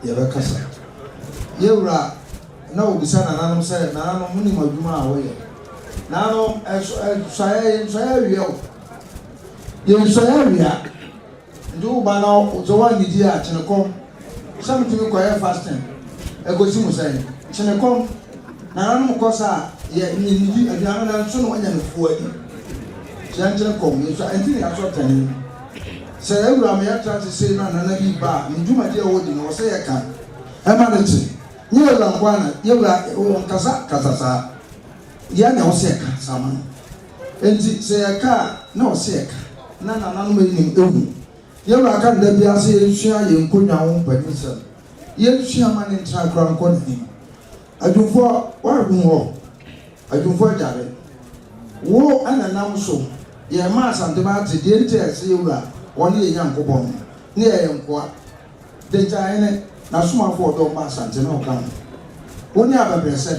yɛbɛkasa. Yɛwura na obisa nananom sɛ, nananom monim adwuma a wɔyɛ? Nananom ɛsɔeɛ yɛnsɔeɛ awia o. Yɛnsɔeɛ awia. Nti woba na sɛ woannidi a kyene kɔm. Sɛ metumi kɔyɛ fasting ɛkɔsi mu sɛn? Kyene kɔm. Nananom kɔ saa a yɛ nnidi aduane no nso na wanya no fuo adi. Kyerɛ nkyene kɔm yɛsɔ ɛnti na yɛasɔ tani. Sɛ awura ma yɛtra ase sei na nana bi ba a ne dwumadi a wɔdi no wɔ sɛ yɛka ɛma no te. Nyɛ yɛwura nko ara na yɛwura ɔnkasa kasa saa. Yɛn na ɛwɔ sɛ yɛka saa ma no. Enti sɛ yɛka a na ɛwɔ sɛ yɛka na nananom anim ehu. Yɛwura ka no da biara sɛ yɛnsua yɛn nkonnwa ho mpaninsɛm. Yɛnsua ma ne ntena koraa nkɔ n'anim. Adwumfoɔ woahu hɔ? Adwumfoɔ agyare. Wo ɛna nam so yɛn ma Asantema ate deɛ nti a ɛsɛ yɛwura ɔne yɛn Nyankopɔn no ne yɛyɛ nkoa. Denkyɛhene n'asomafoɔ ɔdɔ mma Asante na ɔka ho. Wo ne abɛbrɛsɛ.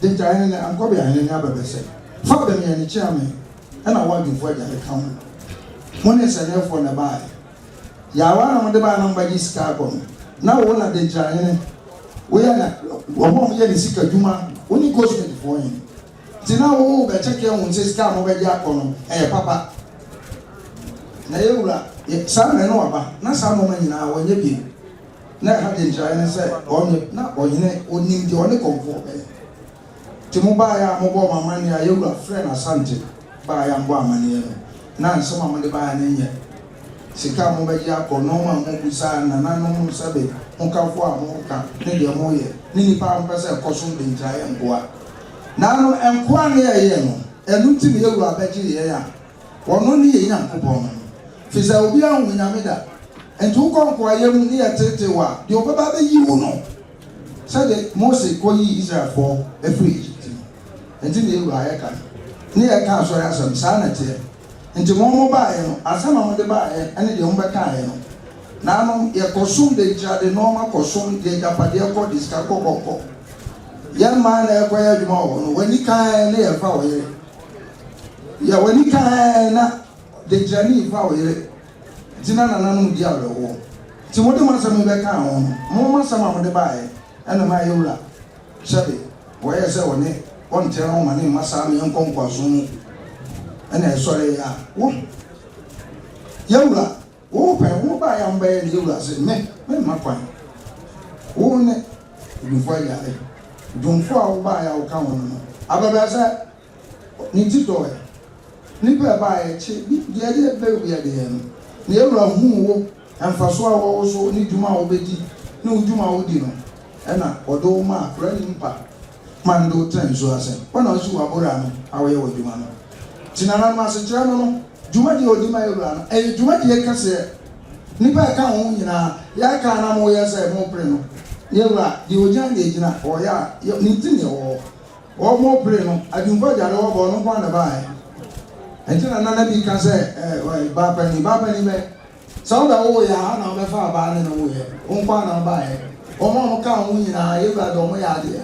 Denkyɛhene ne Ankɔbeahene ne abɛbrɛsɛ. Fa bɛn yɛn ne kyeame ɛna wo adwumfoɔ agyare ka ho. Mo ne nsɛnɛfoɔ na ɛbaeɛ. Yaawa na mode baeɛ na mobɛgye sika akɔ no. Na wo na Denkyɛhene woyɛ na wɔn a wɔyɛ ne sika dwuma wo ne goldsmithfoɔ hene. Nti na wo bɛkyɛkɛ ho sɛ sika a mobɛgye akɔ no ɛyɛ papa. Na yɛwura saa mmerɛ no waba na saa nneɛma nyinaa wɔnyɛ bio. Na ɛha Denkyɛhene sɛ ɔnyɛ na ɔhene onim deɛ ɔne kɔmfoɔ bɛyɛ. Nti mo baeɛ a mobɔɔ mo amanneɛ a yɛwura frɛ no Asante baeɛ a mbɔ amanneɛ no na nsɛm a mode baeɛ no nyɛ sika a mobɛgye akɔ nneɛma a mobusa nananom sɛbe hokafoɔ a moka ne deɛ moyɛ ne nnipa a mopɛ sɛ ɛkɔ so Denkyɛhene nkoa. Nanom nkoa ne yɛyɛ no ɛno nti ne yɛwura bɛgye yɛn a ɔno ne yɛn Nyankopɔn no. Firi sɛ obiara nhu Nyame da. Nti wokɔ nkoayɛ mu ne yɛtete wo a deɛ ɔbɛba bɛyi wo no sɛde Mose kɔyii Israelfoɔ afiri Egypt no. Nti ne yɛwura yɛka no ne yɛka asɔre asɛm saa na ɛteɛ. Nti mo mo baeɛ no asɛm a mode baeɛ ne deɛ mobɛkaeɛ no nanom yɛkɔsom de nkyerɛde nneɛma kɔsom de agyapadeɛ kɔ de sika kɔkɔkɔ. Yɛn mmaa na ɛkɔyɛ adwuma wɔ hɔ no w'ani kan ne yɛfa wo yere. Yɛ w'ani kan na denkyerɛni fa wo yere. Nti na nananom di awerɛhoɔ. Nti mode mo asɛm yi bɛkaa ho no mo mo asɛm a mode baeɛ ɛna ma yɛwura sɛbe wɔyɛ sɛ wɔne ɔntena ho ma ne mma saa meɛ nkɔ nkoasom mu ɛna ɛsɔre yɛ a wo yɛwura wo pɛn wo baeɛ a mobɛyɛ ne yɛwura sɛ me memma kwan. Wo ne dwumfoɔ agyare. Dwumfoɔ a wobaeɛ a woka ho no abɛbɛ sɛ ne ti dɔɛ. Nipa ɛbaeɛ kye bi deɛ yɛ bɛ wia deɛ no. Na yɛwura huu wo mfasoɔ a wɔwɔ so ne dwuma a wobɛdi ne wo dwuma a wodi no ɛna ɔde wo ma akora nimpa ma no de wo tena nsuo ase. Wɔna ɔsi wɔ abora no a wɔyɛ wɔ dwuma no. Nti nananom asekyerɛ no no dwumadie a ɔdi ma yɛwura no ɛyɛ dwumadie kɛseɛ. Nipa ɛka ho nyinaa yɛka na moyɛ sɛ mopere no. Yɛwura deɛ ogyina deɛ gyina ɔyɛ a ne ti ne ɛwɔ hɔ. Wɔn pere no adwumfo agyare wɔ bɔ ɔno nko ara na baeɛ. Nti na nana bi ka sɛ ɛɛ baapani baapani bɛ sɛ wobɛwo yɛ ha na wobɛfa abaa ne no woyɛ wo nko ara na wobaeɛ. Wɔn a wɔka ho nyinaa yɛwura de wɔn yɛ adeɛ.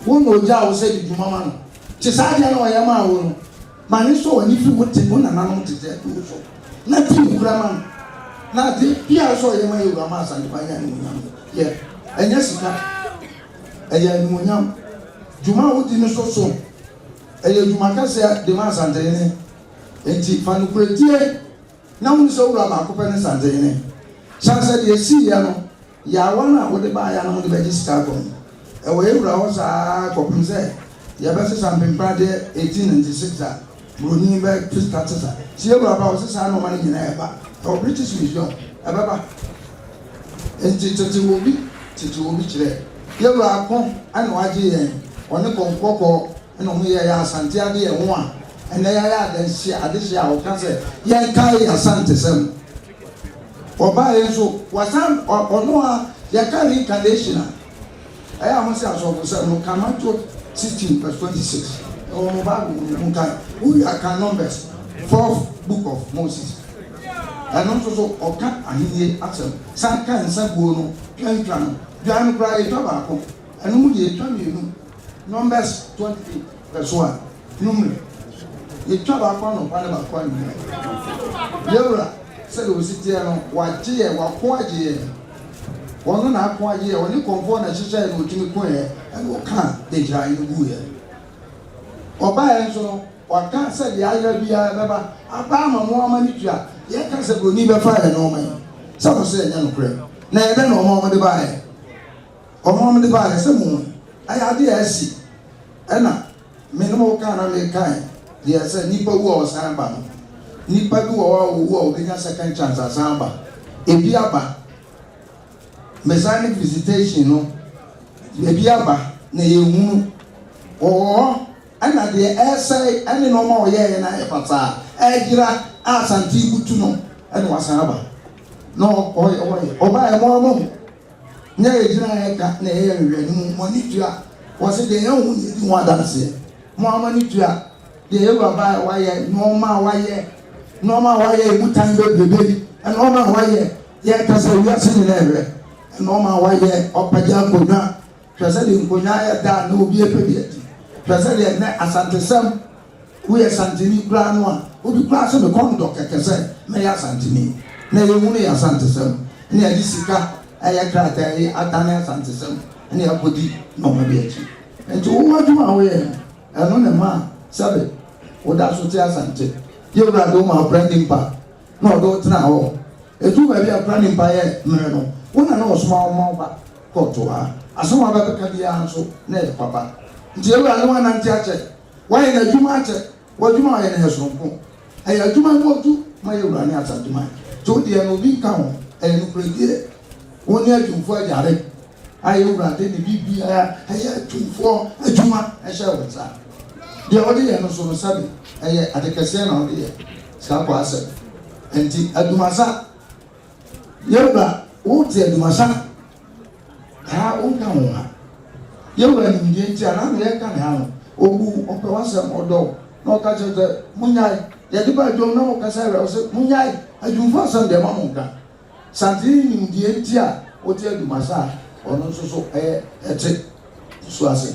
Wo na ogya wo sɛ di dwuma ma no. Te saa adeɛ na ɔyɛ maa wo no ma ne sɔ w'ani firi wo te wo nananom tete adu so na di nkura ma no. Na ade biara sɛ ɔyɛ ma yɛwura ma Asantema nya animuonyam yɛ ɛnyɛ sika ɛyɛ animuonyam. Dwuma a wodi no so so ɛyɛ dwuma kɛseɛ de ma Asantehene. Nti fa nokorɛdie na hunu sɛ wura baako pɛ ne Santehene. San sɛ deɛ siiɛ no yaawa no a wode baeɛ a na mode bɛgye sika akɔ no ɛwɔ yɛwura hɔ saa kɔpem sɛ yɛbɛsesa mpempradeɛ 1896 a buroni bɛ sesa. Sɛ yɛwura ba ɔse saa nneɛma no nyinaa ɛba ɛwɔ British Museum ɛbɛba. Nti tete wɔ bi tete wɔ bi kyerɛ yɛwura ako ɛna wagye yɛn ɔne kɔnkɔkɔ ɛna ɔmo yɛ yɛ Asante ade yɛn ho a ɛnɛ yɛayɛ adansi adehye a ɔka sɛ yɛnkae yɛ Asante sɛm. Ɔbaa yɛn nso wasan ɔno a yɛka reincarnation a ɛyɛ a mo sɛ asɔfo sɛm no ka Matthew 16 verse 26 ɛwɔ mo Bible mu mo kan wowie aka Numbers fourth book of Moses ɛno nso so ɔka ahenni asɛm san ka nsa guo no twantwa no dwan no koraa yɛtwa baako ɛno mu deɛ yɛtwa mmienu Numbers 28 verse 1 Numeri yɛtwa baako anɔpa ne baako anwummerɛ. Yɛwura sɛdeɛ osi teɛ no wagye yɛn wako agye yɛn. Ɔno na ako agye yɛn, ɔne kɔmfoɔ na ɛhyehyɛɛ na ɔtumi koeɛ ɛna ɔkaa Denkyirahe no guiɛ. Ɔbaeɛ nso no, waka sɛ deɛ ayera biara ɛbɛba aba ama mo ama no tua. Yɛka sɛ buroni bɛfa yɛn nnoɔma yi, sɛ mo se ɛnyɛ nokorɛ. Na ɛyɛ dɛn na ɔma wɔde baeɛ? Ɔma wɔde baeɛ sɛ mo ɛyɛ adeɛ a asi. Ɛna me ne mo kaa na mekae deɛ sɛ nipa wu a ɔsan ba no. Nipa bi wɔ hɔ a ɔwu a ɔbɛnya second chance asan aba. Ebi aba. Messianic visitation no, ebi aba na yɛnhunu. Wɔwɔ hɔ ɛna deɛ ɛresɛe ɛne nneɛma a ɔyɛeɛ no ayɛ basaa ɛreyera a Asante butu no ɛna wasan aba. Na ɔyɛ ɔyɛ ɔbaeɛ mo ama hu. Nyɛ yɛgyina yɛka na ɛyɛ nhwehwɛnimu mo ani tua. Wɔse deɛ yɛnhu na yɛdi ho adanseɛ. Mo ama no tua. Deɛ yɛwura baeɛ wayɛ nneɛma a wayɛ nneɛma a wayɛ emu tan bebrebe yi nneɛma a wayɛ yɛka sɛ wiase nyinaa ɛhwɛ nneɛma a wayɛ ɔpagya nkonnwa hwɛ sɛ deɛ nkonnwa ayɛ da na obi apɛ bi adi hwɛ sɛ deɛ nnɛ asantesɛm woyɛ santeni koraa no a obi koraa sɛ mekɔn dɔ kɛkɛ sɛ mɛyɛ asanteni na yɛhu no yɛ asantesɛm ne yɛde sika ɛyɛ krataa yi adane asantesɛm ne yɛakɔdi nneɛma bi akyi nti wowɔ adwuma a woyɛ no ɛno ne ma sɛbe woda so te Asante. Yɛwura de wo ma akora nimpa na ɔde wo tena hɔ ɛduru baabi a akora nimpa yɛ mmerɛ no wo na na ɔsoma wo ma wo ba kɔɔto ha asɛm a wobɛbɛka biara nso na ɛyɛ papa nti yɛwura ne woanante akyɛ woayɛ n'adwuma akyɛ w'adwuma a ɔyɛ no yɛ soronko ɛyɛ adwuma mu odu ma yɛwura ne Asanteman nti wo deɛ no obi nka ho ɛyɛ nokoredie wo ne adwumfoɔ agyare a yɛwura de ne biribiara ɛyɛ adwumfoɔ adwuma ɛhyɛ wo nsa deɛ wɔde yɛ no so no sɛbe ɛyɛ ade kɛseɛ na wɔde yɛ saa kɔ asɛm nti adwumasa yɛwura wote adwumasa ha wonka ho ha yɛwura nimdeɛ nti a na yɛka ne ha no obu ɔpɛ w'asɛm ɔdɔ na ɔka kyerɛ sɛ monyae yɛde ba adwom na mokasa awura wo sɛ monyae adwumfoɔ asɛm deɛ ma mo nka santene nimdeɛ nti a wote adwumasa a ɔno nso so ɛyɛ ɛte so ase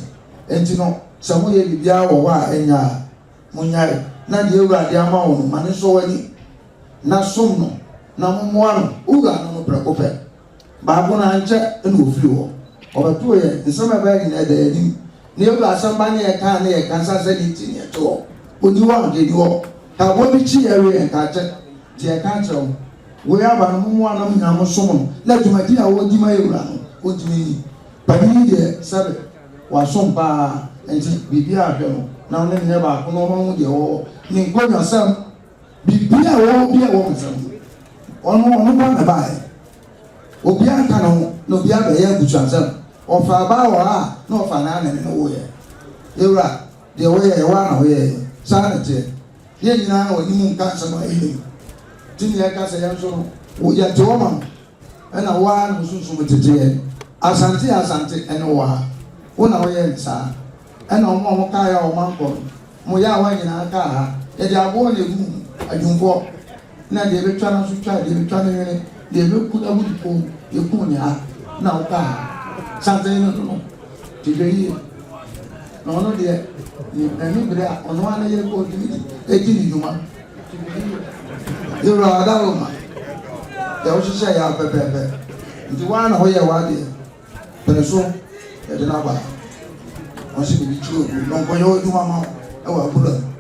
nti no sɛ moyɛ biribiara wɔ hɔ a ɛnya a monyae na deɛ awurade ama wo no ma ne nsɔ w'ani na som no na mommoa no wowura no no prɛko pɛ baako na ankyɛ ɛna ofiri hɔ ɔbɛtoo yɛ nsɛm a ɛbɛyɛ nyinaa ɛda yɛn anim na yɛwura asɛm ba ne yɛka ne yɛka nsa sɛ ne ti ne yɛte hɔ ɔni hɔ anka ɛni hɔ ka aboa bi kyi yɛ we yɛn ka kyɛ nti yɛka kyerɛ wo wei aba no mommoa no nyinaa mo som no na dwumadi a wɔdi ma yɛwura no ɔntumi nni panin deɛ sɛbe wasom paa nti biribiara ahwɛ no na ɔne ne nyɛ baako na ɔma ho deɛ wɔwɔ ne nkonnwasɛm biribiara a wɔwɔ bi a ɛwɔ nsɛm ɔno ɔno ba na baeɛ obiara nka ne ho na obiara bɛyɛ abusuasɛm ɔfa abaa wɔ ha a na ɔfa n'anene no woyɛ ewura deɛ woyɛ yɛ waa na woyɛ saa na teɛ yɛn nyinaa na wɔnim nka nsɛm a ɛnim ti ne yɛka sɛ yɛn nso no yɛte hɔ ma no ɛna waa na osunsum tete yɛn Asante yɛ Asante ɛne waa wo na woyɛ ne saa ɛna ɔmo a ɔmo kaa yɛ a ɔmo ankɔ no mo yɛ a wɔn nyinaa kaa ha yɛde aboɔ na egu mu adwumfoɔ na deɛ ebetwa no nso twa deɛ ebetwa no nwene deɛ ebeku na wudi kɔn yɛku ne ha na wokaa ha sante no no te hwɛ yie na ɔno deɛ ne n'ani bere a ɔno ara yɛ kɔ ɔtumi di edi ne dwuma te hwɛ yie yɛwura adaroma deɛ wohyehyɛ yɛ apɛpɛɛpɛ nti waa na woyɛ w'adeɛ pɛrɛ so yɛde n'aba wɔn sɛ biribi kyerɛ ogu na ɔnkɔyɛ adwuma ma wo ɛwɔ abura mu.